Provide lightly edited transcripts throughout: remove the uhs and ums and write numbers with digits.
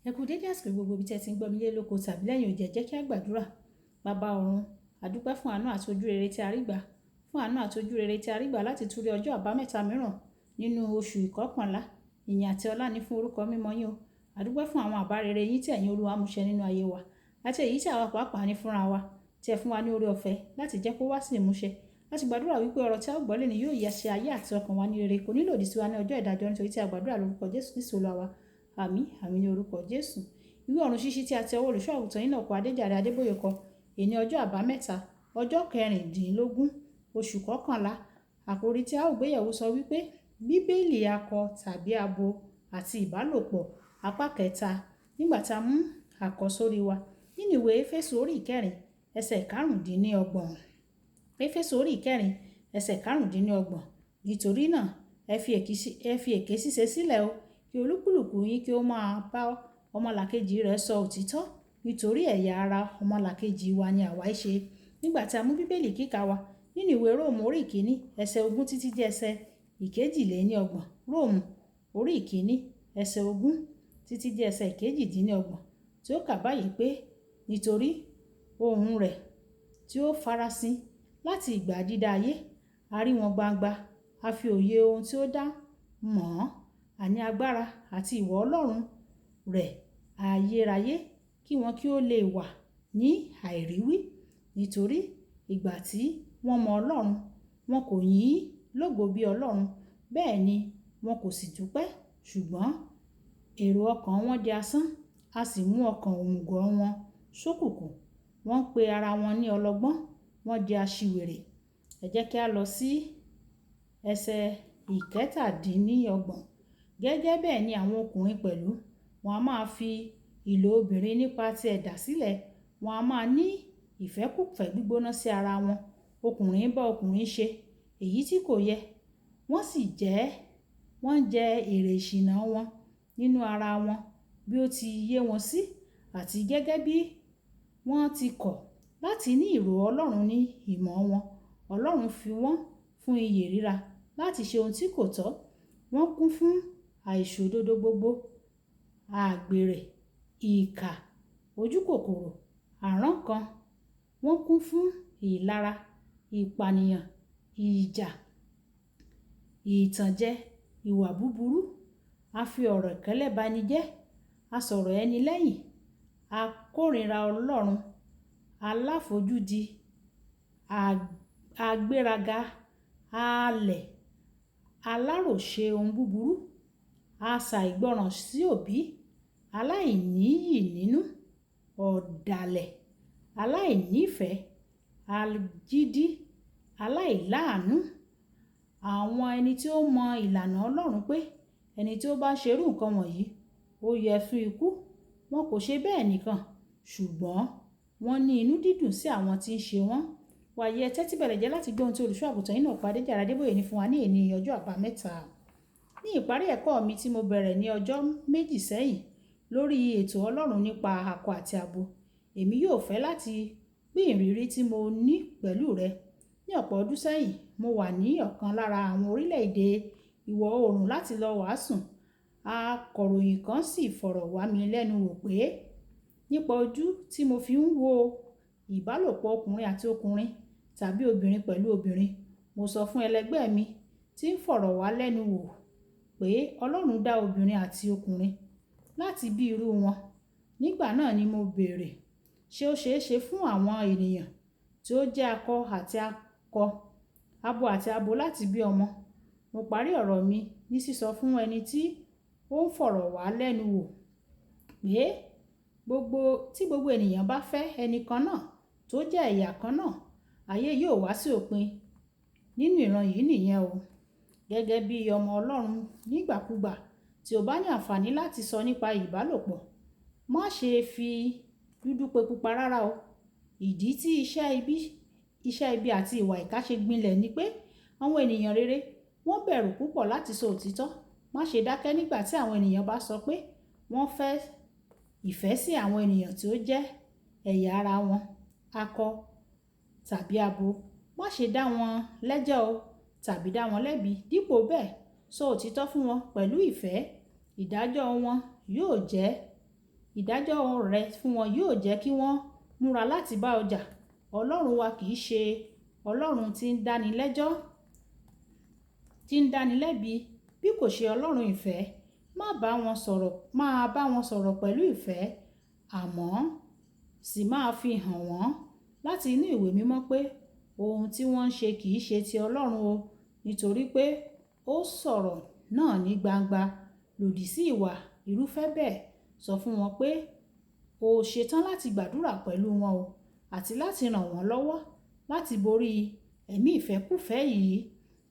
Ẹ kú dédé àsìkò gbogbo ibi tí ẹ ti ń gbọ́ mi lé lóko tàbí lẹ́yìn odi. Ẹ jẹ́ kí a gbàdúrà. Baba ọ̀run, a dúpẹ́ fún àánú àti ojú rere tí a rí gbà, fún àánú àti ojú rere tí a rí gbà láti tún rí ọjọ́ àbámẹ́ta mìíràn nínú oṣù ìkọkànlá. Ìyìn àti ọlá ni fún orúkọ mímọ́ yín o. A dúpẹ́ fún àwọn àbá rere yín tí ẹ̀yin Olúwa mú ṣẹ nínú ayé wa, àti èyí tí àwa pàápàá ní fúnra wa, tí ẹ fún wa ní oore ọ̀fẹ́ láti jẹ́ kó wá sí ìmúṣẹ. A sì gbàdúrà wípé ọ̀rọ̀ tí a ó gbọ́ lónìí yóò yẹ ṣe ayé àti ọkàn wa ní rere, kò ní lòdì sí wa ní ọjọ́ ìdájọ́, nítorí tí a gbàdúrà lórúkọ Jésù Kristi Olúwa wa. Àmín, àmín ní orúkọ Jésù. Ìwé ọ̀run ṣíṣí tí a ti ọwọ́ olùṣọ́ àgùntàn Enoch Adéjàre Adébóyè kọ, èní ọjọ́ àbámẹ́ta, ọjọ́ 16, oṣù kọkànlá. Àkòrí tí a ó gbéyẹ̀wò sọ wípé Bíbélì akọ tàbí abo àti ìbálòpọ̀, apá kẹta. Nígbà tí a mú àkọ́sórí wa nínú ìwé Éfésù orí 4, ẹsẹ̀ 25. Éfésù orí 4, ẹsẹ̀ 25. Nítorí náà, ẹ fi èké ṣíṣe sílẹ̀ o, kí olúkúlùkù yín kí ó máa bá ọmọlàkejì rẹ̀ sọ òtítọ́, nítorí ẹ̀yà ara ọmọlàkejì wa ni àwa í ṣe. Nígbà tí a mú Bíbélì kíkà wa nínú ìwé Róòmù orí 1, ẹsẹ̀ 20 títí dé ẹsẹ̀ 32. Róòmù orí 1, ẹsẹ̀ 20 títí dé ẹsẹ̀ 28, tí ó kà báyìí pé, nítorí ohùn rẹ̀ tí ó farasin láti ìgbà dídá ayé, a rí wọn gbangba, a fi òye ohun tí ó dá mọ̀ ọ́n, àní agbára àti ìwọ̀ Ọlọ́run rẹ̀ ayérayé, kí wọn kí ó lè wà ní àìríwí. Nítorí ìgbà tí wọ́n mọ Ọlọ́run, wọn kò yìn ín lógo bí Ọlọ́run, bẹ́ẹ̀ ni wọn kò sì dúpẹ́, ṣùgbọ́n èrò ọkàn wọn di asán, a sì mú ọkàn òmùgọ̀ wọn ṣókùnkùn. Wọ́n ń pe ara wọn ní ọlọ́gbọ́n, wọ́n di aṣiwèrè. Ẹ jẹ́ kí a lọ sí ẹsẹ̀ 37. Gẹ́gẹ́ bẹ́ẹ̀ ni àwọn ọkùnrin pẹ̀lú, wọ́n a máa fi ìlò obìnrin nípa ti ẹ̀dá sílẹ̀, wọ́n a máa ní ìfẹ́kúfẹ̀ẹ́ gbígbóná sí ara wọn. Ọkùnrin bá ọkùnrin ṣe èyí tí kò yẹ, wọ́n sì jẹ́, wọ́n jẹ èrè ìṣìnà wọn nínú ara wọn bí ó ti yé wọn sí, àti gẹ́gẹ́ bí wọ́n ti kọ̀ láti ní ìró Ọlọ́run ní ìmọ̀ wọn. Ọlọ́run fi wọ́n fún ìyè ríra láti ṣe ohun tí kò tọ́. Wọ́n kún fún àìṣòdodo gbogbo, àgbèrè, ìkà, ojúkòkòrò, àrankàn. Wọ́n kún fún ìlara, ìpànìyàn, ìjà, ìtànjẹ, ìwà búburú. A fi ọ̀rọ̀ kẹ́lẹ́ bani jẹ́, a sọ̀rọ̀ ẹni lẹ́yìn, a kórìíra Ọlọ́run, aláfojúdi, agbéraga, alẹ̀, aláròṣe ohun búburú, aṣàìgbọràn sí òbí, aláìníyì nínú, ọ̀dàlẹ̀, aláìnífẹ̀ẹ́, agídí, aláìláàánú. Àwọn ẹni tí ó mọ ìlànà Ọlọ́run pé ẹni tí ó bá ṣe irú nǹkan wọ̀nyí ó yẹ fún ikú. Wọn kò ṣe bẹ́ẹ̀ nìkan, ṣùgbọ́n wọ́n ní inú dídùn sí àwọn tí ń ṣe wọ́n. Wàyí, ẹ tẹ́tí bẹ̀lẹ̀ jẹ́ láti gbọ́ ohun tí olùṣọ́ àgùntàn Enoch Adéjàre Adébóyè ní fún wa ní èní ọjọ́ àbámẹ́ta. Ní ìparí ẹ̀kọ́ mi tí mo bẹ̀rẹ̀ ní ọjọ́ méjì sẹ́yìn lórí ètò Ọlọ́run nípa akọ àti abo, èmi yóò fẹ́ láti pín ìrírí tí mo ní pẹ̀lú rẹ. Ní ọ̀pọ̀ ọdún sẹ́yìn, mo wà ní ọ̀kan lára àwọn orílẹ̀-èdè ìwọ̀ oòrùn láti lọ wàásù. Akọ̀ròyìn kan sì fọ̀rọ̀ wá mi lẹ́nu wò pé nípa ojú tí mo fi ń wo ìbálòpọ̀ ọkùnrin àti ọkùnrin tàbí obìnrin pẹ̀lú obìnrin. Mo sọ fún ẹlẹgbẹ́ mi tí ń fọ̀rọ̀ wá lẹ́nu wò pé Ọlọ́run dá obìnrin àti ọkùnrin láti bí irú wọn. Nígbà náà ni mo béèrè, ṣé ó ṣe é ṣe fún àwọn ènìyàn tí ó jẹ́ akọ àti akọ, abo àti abo láti bí ọmọ? Mo parí ọ̀rọ̀ mi ní sísọ fún ẹni tí ó ń fọ̀rọ̀ wá lẹ́nu wò pé tí gbogbo ènìyàn bá fẹ́ ẹni kan náà tó jẹ́ ẹ̀yà kan náà, ayé yóò wá sí òpin nínú ìran yìí nìyẹn o. Gẹ́gẹ́ bí ọmọ Ọlọ́run, nígbàkúgbà tí o bá ní àǹfààní láti sọ nípa ìbálòpọ̀, má ṣe fi dúdú pe pupa rárá o. Ìdí tí iṣẹ́ ibi àti ìwà ìkà ṣe gbilẹ̀ ni pé àwọn ènìyàn rere wọ́n bẹ̀rù púpọ̀ láti sọ òtítọ́. Má ṣe dákẹ́ nígbà tí àwọn ènìyàn bá sọ pé wọ́n fẹ́ ìfẹ́ sí àwọn ènìyàn tí ó jẹ́ ẹ̀yà ara wọn, akọ tàbí abo. Má ṣe dá wọn lẹ́jọ́ o tàbí dá wọn lẹ́bi. Dípò bẹ́ẹ̀, sọ òtítọ́ fún wọn pẹ̀lú ìfẹ́. Ìdájọ́ wọn yóò jẹ́ Ìdájọ́ rẹ fún wọn yóò jẹ́ kí wọ́n múra láti bá ọ jà. Ọlọ́run wa kì í ṣe Ọlọ́run tí ń dáni lẹ́jọ́, tí ń dáni lẹ́bi, bí kò ṣe Ọlọ́run ìfẹ́. Má bá wọn sọ̀rọ̀, máa bá wọn sọ̀rọ̀ pẹ̀lú ìfẹ́, àmọ́ sì máa fi hàn wọ́n láti inú ìwé mímọ́ pé ohun tí wọ́n ń ṣe kì í ṣe ti Ọlọ́run o, nítorí pé ó sọ̀rọ̀ náà ní gbangba lòdì sí ìwà irúfẹ́ bẹ́ẹ̀. Sọ fún wọn pé o ṣetán láti gbàdúrà pẹ̀lú wọn o, àti láti ràn wọ́n lọ́wọ́ láti borí ẹ̀mí ìfẹ́kúfẹ̀ẹ́ yìí.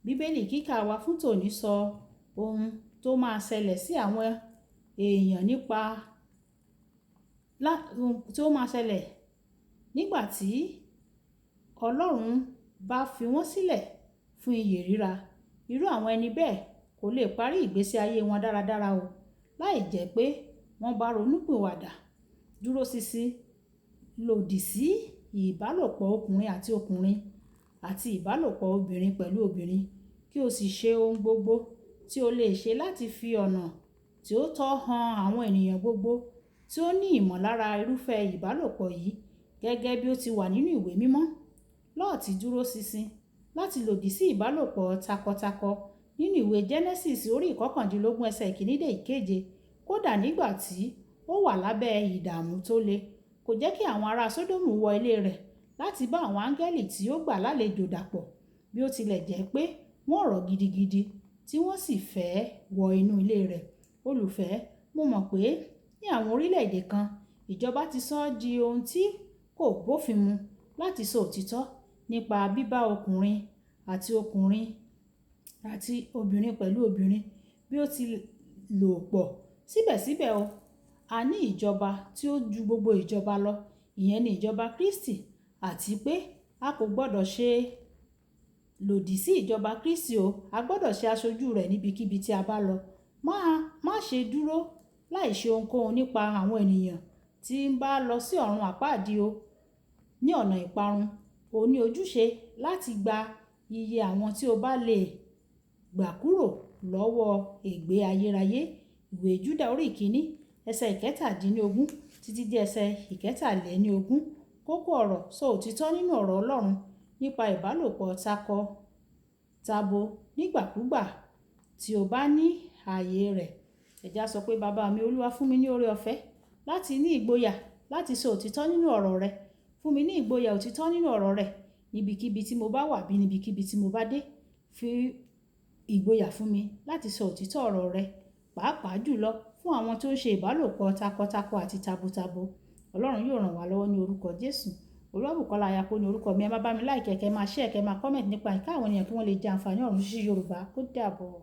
Bíbélì kíkà wa fún tòní sọ ohun tó máa ṣẹlẹ̀ sí àwọn èèyàn nípa ohun tó máa ṣẹlẹ̀ nígbà tí Ọlọ́run bá fi wọ́n sílẹ̀ fún ìyè ríra. Irú àwọn ẹni bẹ́ẹ̀ kò lè parí ìgbésí ayé wọn dáradára o, láì jẹ́ pé wọ́n bá ronúpìwàdà, dúró ṣinṣin lòdì sí ìbálòpọ̀ ọkùnrin àti ọkùnrin àti ìbálòpọ̀ obìnrin pẹ̀lú obìnrin, kí o sì ṣe ohun gbogbo tí o lè ṣe láti fi ọ̀nà tí ó tọ́ hàn àwọn ènìyàn gbogbo tí ó ní ìmọ̀lára irúfẹ́ ìbálòpọ̀ yìí gẹ́gẹ́ bí ó ti wà nínú ìwé mímọ́. Lọ́ọ̀tì dúró ṣinṣin láti lòdì sí ìbálòpọ̀ takọtako nínú ìwé Genesis orí 19 ẹsẹ̀ 1 dé ìkeje. Kódà nígbà tí ó wà lábẹ́ ìdààmú tó le, kò jẹ́ kí àwọn ará Sódómù wọ ilé rẹ̀ láti bá àwọn áńgẹ́lì tí ó gbà lálejò dàpọ̀, bí ó tilẹ̀ jẹ́ pé wọ́n rọ̀ gidigidi tí wọ́n sì fẹ́ wọ inú ilé rẹ̀. Olùfẹ́, mo mọ̀ pé ní àwọn orílẹ̀-èdè kan, ìjọba ti sọ ọ́ di ohun tí kò bófin mu láti sọ òtítọ́ nípa bíbá ọkùnrin àti ọkùnrin àti obìnrin pẹ̀lú obìnrin bí ó ti lò pọ̀. Síbẹ̀síbẹ̀ o, a ní ìjọba tí ó ju gbogbo ìjọba lọ, ìyẹn ni ìjọba Kristi, àti pé a kò gbọdọ̀ ṣe lòdì sí ìjọba Kristi o. A gbọdọ̀ ṣe aṣojú rẹ̀ níbikíbi tí a bá lọ. Má ṣe dúró láì ṣe ohunkóhun nípa àwọn ènìyàn tí ń bá lọ sí ọ̀run àpáàdì o ní ọ̀nà ìparun. O ní ojúṣe láti gba iye àwọn tí o bá lè gbà kúrò lọ́wọ́ ègbé ayérayé. Ìwé Júdà orí 1 ẹsẹ̀ 17 títí dé ẹsẹ̀ 23. Kókó ọ̀rọ̀: sọ òtítọ́ nínú ọ̀rọ̀ Ọlọ́run nípa ìbálòpọ̀ takọ-tabo nígbàkúgbà tí o bá ní ààyè rẹ̀. Ẹ jẹ́ á sọ pé, Baba mi Olúwa, fún mi ní oore ọ̀fẹ́ láti ní ìgboyà láti sọ òtítọ́ nínú ọ̀rọ̀ rẹ. Fún mi ní ìgboyà òtítọ́ nínú ọ̀rọ̀ rẹ níbikíbi tí mo bá wà bí níbikíbi tí mo bá dé. Fi ìgboyà fún mi láti sọ òtítọ́ ọ̀rọ̀ rẹ, pàápàá jùlọ fún àwọn tó ń ṣe ìbálòpọ̀ takọtako àti tabotabo. Ọlọ́run yóò ràn wá lọ́wọ́ ní orúkọ Jésù. Olúwabùkọ́lá Ayako ní orúkọ mi. Ẹ má bá mi like, kẹ́ máa share, kẹ́ máa comment nípa ìka àwọn ènìyàn kí wọ́n lè jẹ àǹfààní ọ̀run ṣíṣí Yorùbá. Ó dàbọ̀.